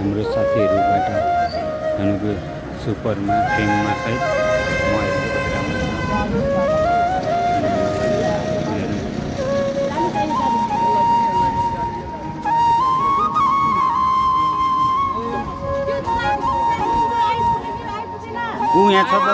हाम्रो साथीहरूबाट भनेको सुपरमा ट्रेनमा सायद यहाँ छ त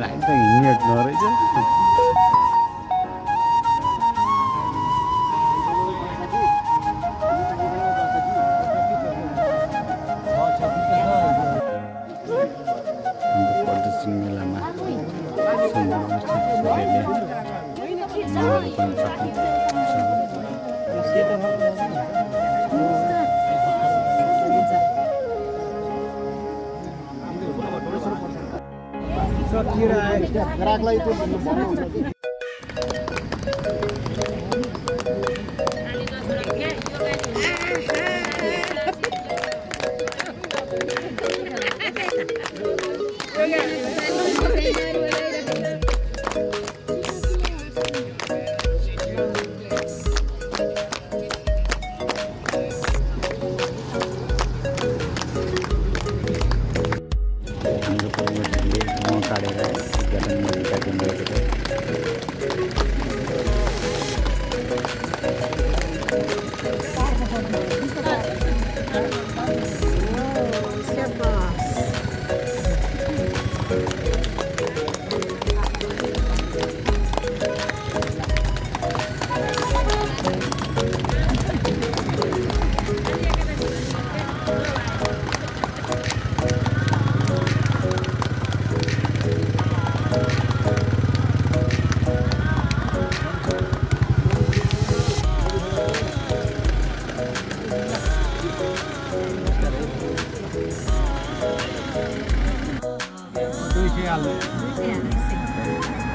लाइट त हिँडेको रहेछ मेलामा ग्राहकलाई त्यो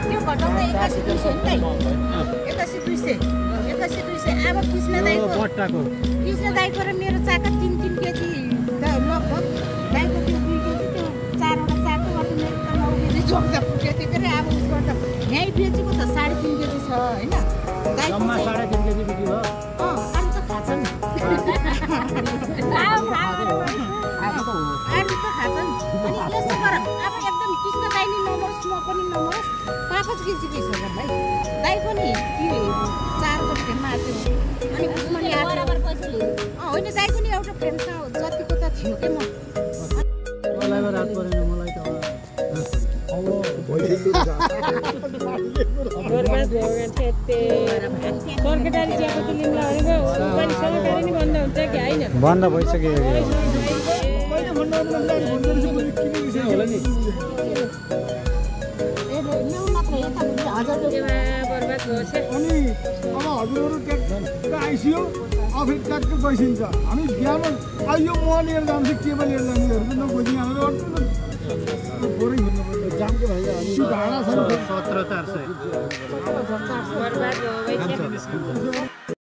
त्यो घटाउँदा 8100 नि त 8100 अब कृष्ण दाइको र मेरो चाका 3 केजी लगभग दाइको त्यो 2 केजी त्यो 4वटा चाको गर्दा मेरो त 9 केजी जोड्दा पुग्यो त्यो पनि अब उस गर्दा यहीँ बेचेको त 3.5 केजी छ हैन जम्मा 3.5 केजी बिक्री भयो अनि त खान्छ नि आलु त खान्छ नि अनि यसो गर अब एकदम कृष्ण दाइले नमरोस् म पनि नमरोस् 5 केजी पैसा भाइ दाइको नि त्यो 4को फ्रेममा आएको अनि उसमा नि बराबर पैसा लियो होइन दाइको नि एउटा फ्रेम छ जतिको त थियो के म मलाई रात परेन मलाई त बन्द भइसक्यो आइसियो अफिस ट्याक्कै पैसिन्छ हामी बिहामा आइयो म लिएर जान्छु केमा लिएर जान्छु खोजी हाम्रो जामको भाइ भाडा छ 17400